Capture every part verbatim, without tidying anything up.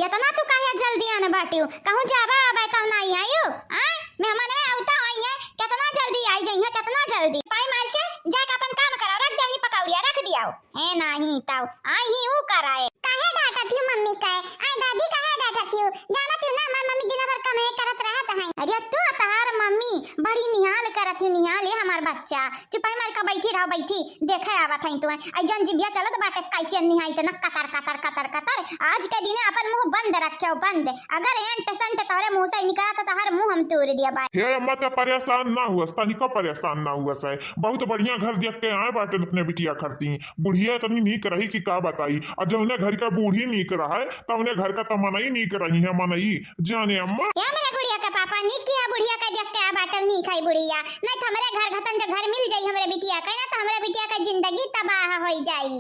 केतना तू काहे जल्दी आन बाटिउ? कहूँ जाबा आबे तब नाहीं आइउ? आय, मेहमानवे अउता होइहैं, केतना जल्दी आइ जइहैं, केतना जल्दी। पाई मार के जाके आपन काम करा, रख देही पकौड़िया, रख दियाउ। ए नाहीं तउ, आइ ही ऊ कराए। काहे डाँटत हिउ मम्मी के? आय दादी काहे डाँटत हिउ? जानत हिउ ना हमार मम्मी दिना भर कमे करत रहत हैं। अरे तू तहार मम्मी बड़ी निहाल करत हिउ, निहाल ए हमार बच्चा। चुपाई मार के बैठी रहो, बैठी, देखे आवत हई तुहैं। आई जौन जिभिया चलत बाटे, कैसे निहाई इतना कतर, कतर, कतर, कतर। आज के दिने अपन मुँह बंद रखेउ, बंद। अगर एंट संट तोहरे मुँह से निकला तो तोहर मुँह हम तूर दिया बाय। हे अम्मा, ते परेशान ना हुअस, तनिको परेशान ना हुअस है। बहुत बढ़िया घर देख के आए बाटे अपने बिटिया खरती। बुढ़िया इतनी नीक रही कि का बताई। और जौने घर का बूढ़ी नीक रहे, तौने घर का तो मनई नीक रही है, मनई। जाने अम्मा। ए हमरे गुड़िया के पापा, नीक किहा बुढ़िया के देख के आ बाटल, नीक है बुढ़िया। नहीं तो हमरे घर घतन जो घर मिल जाई हमरे बिटिया के, ना तो हमरे बिटिया के जिंदगी तबाह होई जाई।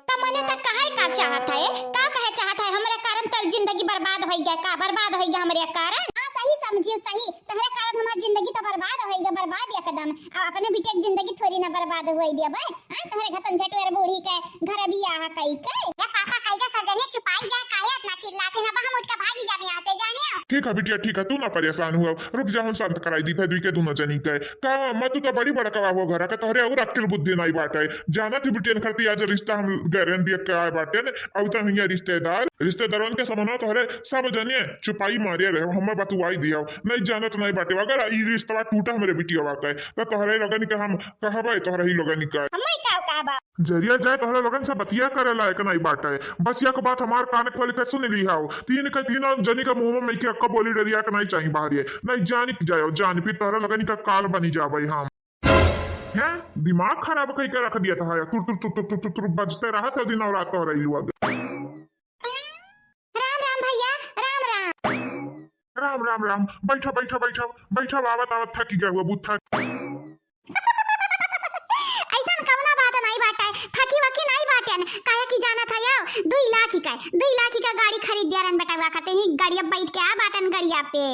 त मने त कहे का चाहत है, का कहे चाहत है, हमरे कारण तोर जिंदगी बर्बाद होई गया का, बर्बाद होई गया हमरे कारण? हाँ, सही समझियो, सही, तोहरे कारण हमार जिंदगी तो बर्बाद होई गया, बर्बाद एकदम। अब अपने बिटिया के जिंदगी थोड़ी ना बर्बाद होई दिया बे। हाँ, तोहरे घतन झटुअर बूढ़ी के घर बियाह कई के। ए पापा, कई दे सजने, चुपाई जा, काहे इतना चिल्लात है? अब हम उठ के भागी जाबे यहाँ से, जाने। ठीक है बिटिया, ठीक है, तू ना परेशान हुआ, रुक जा, हम शांत कराई दी थे दुई के दोनों जनी के। का अम्मा, तू तो बड़ी बड़कवा हो घर के, तोहरे और अक्ल बुद्धि नहीं बाटे। जानत ही बिटियन खरती आज रिश्ता हम गैरन दिया के आए बाटे, अब तो हियाँ रिश्तेदार, रिश्तेदारन के समनवा तोहरे सब जने चुपाई मारे रहे, हमें बतुआई दिया, नहीं जानत नहीं बाटे। अगर ई रिश्तवा टूटा हमरे बिटिया के, तो तोहरे लोगन के हम कहबे, तोहरे ही लोगन के। हमें का कहबा? जरिया जाए तोहरा लोगन से बतिया करे लायक नहीं बाटे। बस एक बात हमार कान खोल के सुन ली हाउ, तीन के तीनों जनी के मुंह में के अक्का बोली डरिया के नहीं चाहिए बाहर ये। नहीं जान के जाओ, जान फिर तोहरा लोगन का काल बनी जाबे हम। हैं? दिमाग खराब कई के रख दिया था, तुर तुर तुर तुर तुर तुर बजते रहा था दिन और रात तोहरा इलुआ। राम राम भैया, राम राम। राम राम राम, बैठा बैठा बैठा बैठा, आवत आवत थकी गए हुआ बुत्था। ऐसन कवनो बात नहीं बाटे, थकी वकी नहीं बाटेन, काहे कि जानत है यो, दुई लाख ही का, दुई लाख ही का गाड़ी खरीद दिया रहन बेटवा खाते ही, गाड़िया बैठ के आ बाटन गड़िया पे।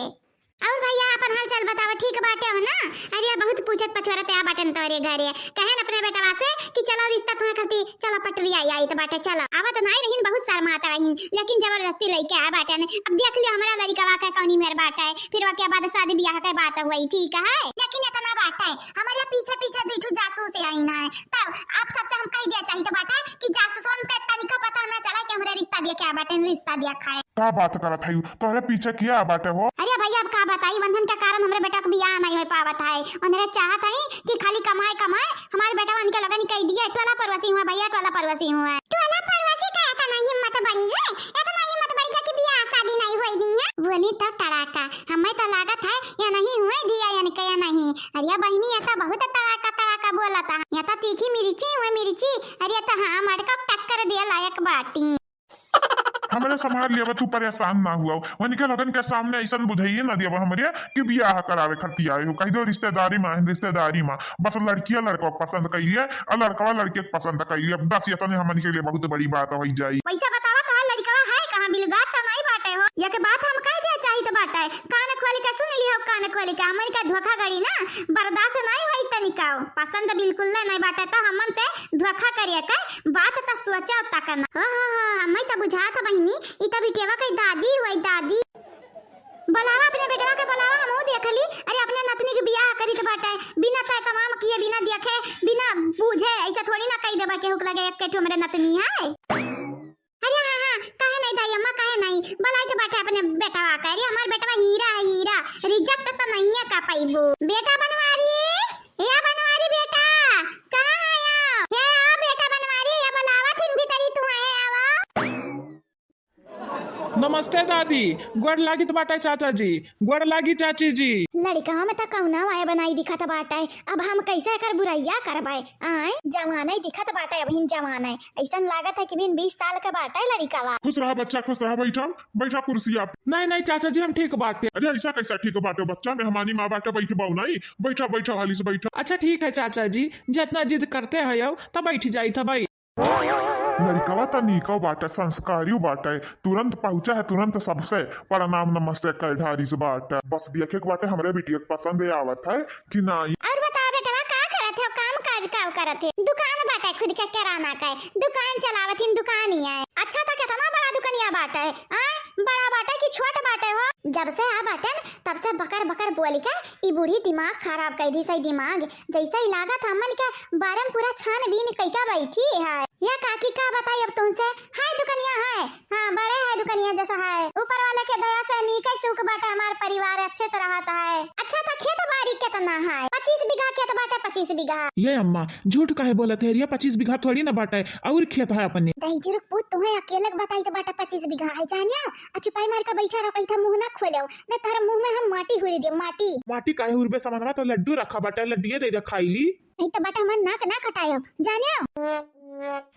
और भैया अपन हाल चाल बतावा, ठीक बाटे हो ना? अरे बहुत पूछत पछोरत आ बाटन तोरे घरे, कहन अपने बेटवा से कि चलो रिश्ता तुम्हें खाती चलो पटरी आई, आई तो बाटे, चलो। आवत नाई रहीन, बहुत शर्मात रहीन, लेकिन जबरदस्ती लइके आ बाटन। अब देख लियो हमरा लड़िकवा के कौनी मेर बाटे, फिर ओके बाद शादी बियाह के बात हुई, ठीक है? लेकिन इतना बाटे, हमारे पीछे पीछे दुई ठो जासूस आइन है, तब आप सबसे हम कह दिया चाहित बाटे कि जासूसन के तनिको पता ना चला कि हमरे रिश्ता देखे आ बाटन, रिश्ता देखे। का बात करत है, तोहरे पीछे किया बाटे हो? अरे भैया, अब का बताई, वंधन के कारण हमरे बेटा के बियाह नहीं हो पावत है। उन्हरे चाहत है कि खाली कमाए कमाए, हमारे बेटा उनके लगन कह दिए, टोला पड़ोसी हुआ भैया, टोला पड़ोसी हुआ। टोला पड़ोसी का इतना हिम्मत बढ़ी है, इतना हिम्मत बढ़ी गया कि बियाह शादी नहीं होई दी है। बोली तो टड़ाका, हमें तो लागत है ये नहीं हुए दिया इनके, ये नहीं। अरे बहिनी, ये तो बहुत तड़ाका तड़ाका बोलत है, ये तो तीखी मिर्ची हुए मिर्ची। अरे तो हाँ, मटका टक्कर दिया लायक बाटी। हमरे संभाल लियावा, तू परेशान ना हुआ। उनके लोगन के सामने ऐसन बुझाइए ना दियावा हमरे कि बियाह करावे खरती आए हो। कह दो रिश्तेदारी में, रिश्तेदारी में। बस लड़किया लड़का के पसंद कइलिए और लड़कवा लड़के के पसंद कइलिए। बस इतने हमन के लिए बहुत बड़ी बात हो जाई। वैसा बतावा, कहाँ लड़कवा है, कहाँ बिलगात तो नहीं बाटे हो? या के बात हम कह दिया चाहित बाटे। कान खोल के सुन लियो, कान खोल के। हमन के धोखाधड़ी ना बर्दाश्त नहीं होई तनिका। पसंद बिल्कुल नहीं बाटे तो हमन से धोखा करिए के बात त सोचा तक ना। हो, हो, हो, हमें त बुझात बहिनी, ई त बिटियावा के दादी हुई, दादी। बोलावा अपने बेटवा के, बोलावा, हमहू देख ली। अरे, अपने नतनी के बियाह करी त बाटे, बिना तय तमाम किए, बिना देखे, बिना बूझे, ऐसा थोड़ी ना कही देबा केहू के लगे एक ठो हमरे नतनी है। अरे हाँ, हाँ, काहे नहीं दाई अम्मा, काहे नहीं? बोलाई त बाटे अपने बेटवा के। अरे, हमार बेटवा हीरा है, हीरा, reject त नहीं है का पाइबू। बेटा बनवारी, ए बनवारी बेटा, कहाँ है आओ? ए आओ बेटा बनवारी, ये बोलावत हिन भीतरी, तू है, आवा। नमस्ते दादी, गोड़ लागित बाटे चाचा जी, गोड़ लागी चाची जी। लड़िकवा में त कौना वाया बनाई दिखत बाटे, अब हम कैसे एकर बुरैया करबे? आय, जवाने दिखत बाटे अबहिन जवाने, ऐसन लागत है कि बिन बीस साल के बाटे लड़िकवा। खुश रहा बच्चा, खुश रहा, बैठा, बैठा कुर्सिया पे। नहीं, नहीं चाचा जी, हम ठीक बाटे। अरे ऐसा कैसा ठीक बाटे बच्चा, मेहमानी माँ बाटे, बैठबो नहीं, बैठा, बैठा हाली से बैठा। अच्छा ठीक है चाचा जी, जितना जिद करते हो तब बैठ जाई था भाई। लड़िकवा त नीको बाटे, संस्कारियो बाटे, तुरंत पहुँचा है, तुरंत सबसे प्रणाम नमस्ते कर ढारिस बाटे। बस देखे के बाटे हमरे बिटिया के पसंद आवत है कि नाई। और बताओ बेटवा, का करत हो, काम काज का करत है? दुकान बाटे खुद के किराना के, दुकान चलावत हिन, दुकान ही है। अच्छा, त केतना बड़ा दुकनिया बाटे? आय, बड़ा बाटे कि छोट बाटे हो? जब से आ बाटे न, तब से बकर बकर बोल के ई बूढ़ी दिमाग खराब कइ दी सही दिमाग। जैसे ही लागत हमन के बारे में पूरा छानबीन कइका बैठी है। या काकी का बताई अब तुमसे, है दुकनिया है, हाँ, बड़े है दुकनिया जैसा है। ऊपर वाले के दया से नीके सुख बाटे हमार परिवार, अच्छे से रहत है। अच्छा, त खेत बारी केतना है? पच्चीस बीघा खेत बाटे, पच्चीस बीघा। ये अम्मा, झूठ काहे बोलत है रिया? पच्चीस बीघा थोड़ी ना बाटे, और खेत है अपने। दहिजर पूत, तुम्हें अकेले के बताई त बाटे पच्चीस बीघा है, जानियो? आ चुपाई मार के बैठा रहो, कहीं था मुंह ना खोलो, न तारा मुंह में हम माटी हुरी दे, माटी। माटी काहे हुरबे, समनवा तो लड्डू रखा बाटे, लड्डुए दे दे खाई ली। नहीं तो बाटे हमार नाक ना कटायो, जानियो?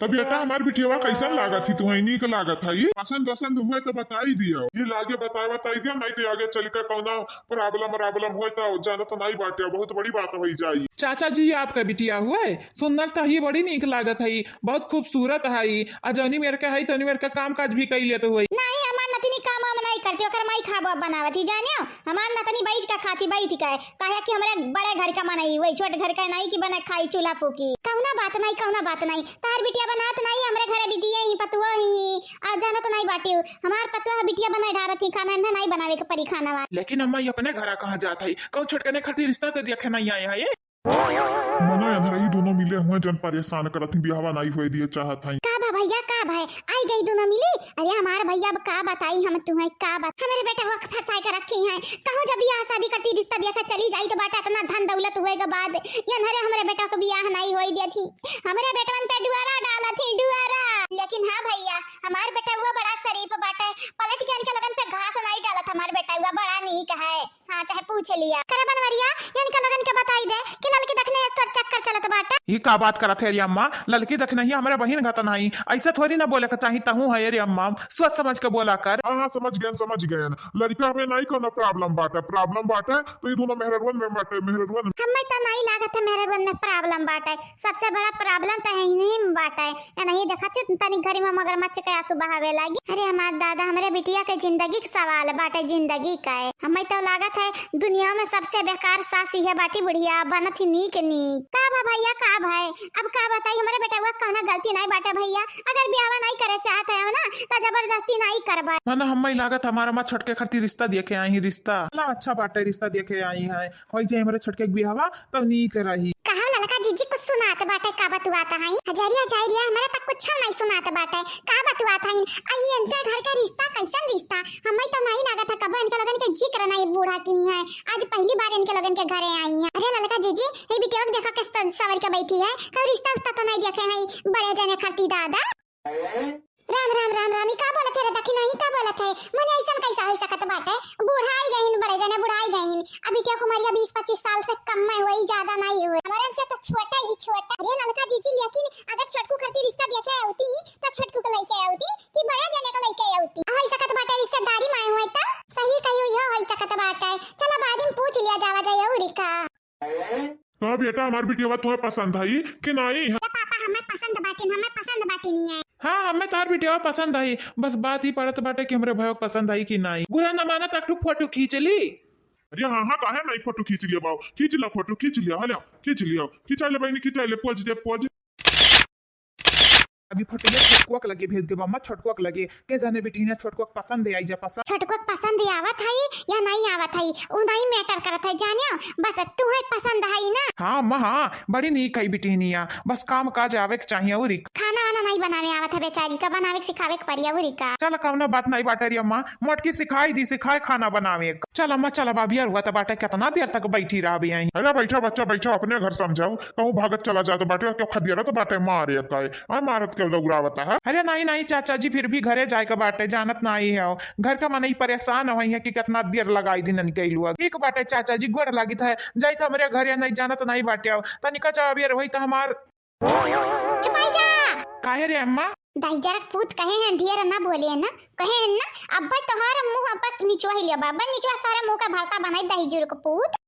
त बेटा, हमार बिटियावा कैसन लागत ही? तुहई नीक लागत है? ये पसंद वसंद हुए त बताई दियो। ये लागे बतावा, बताई दियो, नहीं तो आगे चल के कौनो problem वराबलम होए त जानत नहीं बाटे, बहुत बड़ी बात होई जाई। चाचा जी, आपका बिटिया हुए? सुंदर त ही बड़ी नीक लागत है, बहुत खूबसूरत है। आ जौनी मेर के है, तौनी मेर के काम काज भी कई लेत हुए। नहीं, हमार नतनी काम वाम नहीं करती, ओकर माई खाबो बनावत ही, जानियो? हमार नतनी बैठ के खाती, बैठ के, काहे कि हमरे बड़े घर का मनई हुए, छोट घर का नहीं कि बने खाई चूल्हा फूकी। कौनो बात नहीं, कौनो बात नहीं, तार बिटिया बनात नहीं, हमरे घरे बिटिया ही, पतुआ ही, आ जानत नहीं बाटियो, हमार पतुआ बिटिया बनाए ढारत ही, खाना इन्हें नहीं बनावे के परी खाना। लेकिन अम्मा, ये अपने घरा कहाँ जात है? कौन छोटकने खातिर रिश्ता तो देखे नहीं आए है ये? मनो एन्हरे ही दोनों मिले हुए जन परेशान करत ही, बियाहवा नहीं होए दिए चाहत है। का भा भैया, का भाई? आई गई दोनों मिली? अरे हमार भैया, अब का बताई हम तुम्हें, का बात? हमरे बेटवा के फंसाए के रखी हैं। कहूँ जब बियाह शादी करती, रिश्ता देखे चली जाई तो बाटे इतना धन दौलत हुए के बाद ये एन्हरे हमरे बेटवा के बियाह नहीं होए दिए थी। हमरे बेटवन पे डुआरा डालत ही, डुआरा। लेकिन हाँ भैया, हमार बेटवा बड़ा शरीफ बाटे, पलट के इनके लगन पे घास नहीं डालत। हमार बेटवा बड़ा नीक है। हाँ, चाहे पूछ लिया। करे बनवरिया, इनका लगन के बताई दे कि ललकी दखने तोर चक्कर चलत बाटे। ई का बात करत है रे अम्मा? ललकी दखने ही हमरे बहिन घतन हई, ऐसे थोड़ी ना बोले के चाही। तहूँ है रे अम्मा, सोच समझ के बोला कर। हाँ, हाँ, समझ गयन, समझ गयन। लड़का में नहीं कोनो problem बाटे, problem बाटे तो ई दोनों मेहररुअन में बाटे, मेहररुअन में। हमें तो नहीं लागत है मेहररुअन में problem बाटे, सबसे बड़ा problem तो है इन्हीं में बाटे। या नहीं देखत ही तनी घरी में मगरमच्छ के आंसू बहावे लागी। अरे हमार दादा, हमरे बिटिया के जिंदगी के सवाल बाटे, जिंदगी का है। हमें तो लागत है दुनिया में सबसे बेकार सास इहे बाटी बुढ़िया, बनत ही नीक नीक। का भा भैया, का भाई, अब का बताई, हमरे बेटवा कौनो गलती नहीं बाटे भैया। अगर बियाहवा नहीं करे चाहत है ना, तो जबरदस्ती नहीं करबे। मने हमें लागत हमारा माँ छोटके खातिर रिश्ता देखे आई ही, रिश्ता। चला अच्छा बाटे, रिश्ता देखे आई है, होई जाए हमरे छोटके के बियाहवा, तब नीक रही। कहा ललका जीजी, कुछ सुनात बाटे का बतुआत हई? हजरिया जाई रिया, हमरे तक कुछ नहीं सुनात बाटे, का बतुआत हई? आ ई इनके घर के रिश्ता कैसन रिश्ता? हमें तो नहीं लागत है कबो इनके लगन के जिक्र नहीं बूढ़ा की है। आज पहली बार इनके लगन के घरे आई है। अरे ललका जीजी, ये बिटिया के देखा के स-, सवर के बैठी है, कोई रिश्ता उश्ता तो नहीं देखे हैं बड़े जने खातिर दादा? राम, राम, राम, राम, ई का बोलत है रे दखिना, ई का बोलत है? मने ऐसन कैसा हो सकत बाटे? बुढ़ाई गईन, बड़े जने बुढ़ाई गईन। अभी के उमरिया बीस पच्चीस साल से कम में होई, ज्यादा नहीं होई। हमरन से तो छोटा ही छोटा। अरे ललका जीजी, लेकिन अगर छोटकू खातिर रिश्ता देखे आवती, तो छोटकू के लइके आवती कि बड़े जने के लइके आवती? होई सकत बाटे रिश्तेदारी में होई त? सही कहियो, इहो होई सकत बाटे। चलो बाद में पूछ लिया जावा जाए और का। का बेटा, हमार बिटिया तुम्हें पसंद आई कि नहीं? ए पापा, हमें पसंद बाटिन, हमें पसंद बाटिन ही है। हाँ, हमें तार बिटिया पसंद आई, बस बात ही पड़त बाटे कि हमरे भाई पसंद आई कि नहीं। बुरा ना माना, तो एक ठो फोटो खींच ली। अरे हाँ, हाँ, काहे नहीं फोटो खींच लिया बाऊ, खींच ला फोटो, खींच लिया, हले, खींच लिया, खिंचा ले बहनी, खिंचा ले, पोज दे, पोज। अभी फोटो ये छोटकुआ के लगे भेज देबा, अम्मा, छोटकुआ के लगे। के जाने बिटिनिया छोटकुआ के पसंद आई जा, पसंद। छोटकुआ के पसंद आवत हई या नहीं आवत हई, उ नहीं matter करत है, जानियो, बस तू है पसंद हई ना। हाँ अम्मा, हाँ, बड़ी नीक है बिटिनिया, बस काम काज आवे के चाहिए। और खाना वाना नहीं बनावे आवत है बेचारी का, बनावे के सिखावे के पड़ी। और का? चल, कौनो बात नहीं बाटे रे अम्मा, मोटकी सिखाई दी, सिखाए खाना बनावे के। चल अम्मा, चल, अब अभी अरुआ त बाटे, कितना देर तक बैठी रहबे यहीं? अरे बैठा बच्चा, बैठा, अपने घर समझाओ, कहूँ भागत चला जात बाटे, क्यों खदियारत बाटे मारे का है? आ मारत के दौड़ावत है। अरे नहीं, नहीं चाचा जी, फिर भी घरे जाए के बाटे, जानत नहीं है, घर का मनई परेशान होई है कि कितना देर लगाई दिन इनके लुआ। ठीक बाटे चाचा जी, गोड़ लागित है, जाई त हमरे घरे, नहीं जानत नहीं बाटे, तनिका चा अबेर होई त हमार। चुपाई जा। काहे रे अम्मा? दहिजरक पूत कहे हैं, ढेर ना बोले ना, कहे हैं ना, अब्बे तोहार मुंह अब्बे निचवा ही लेबा, अब्बे निचवा सारा मुंह का भरता बनाई दहिजरक पूत।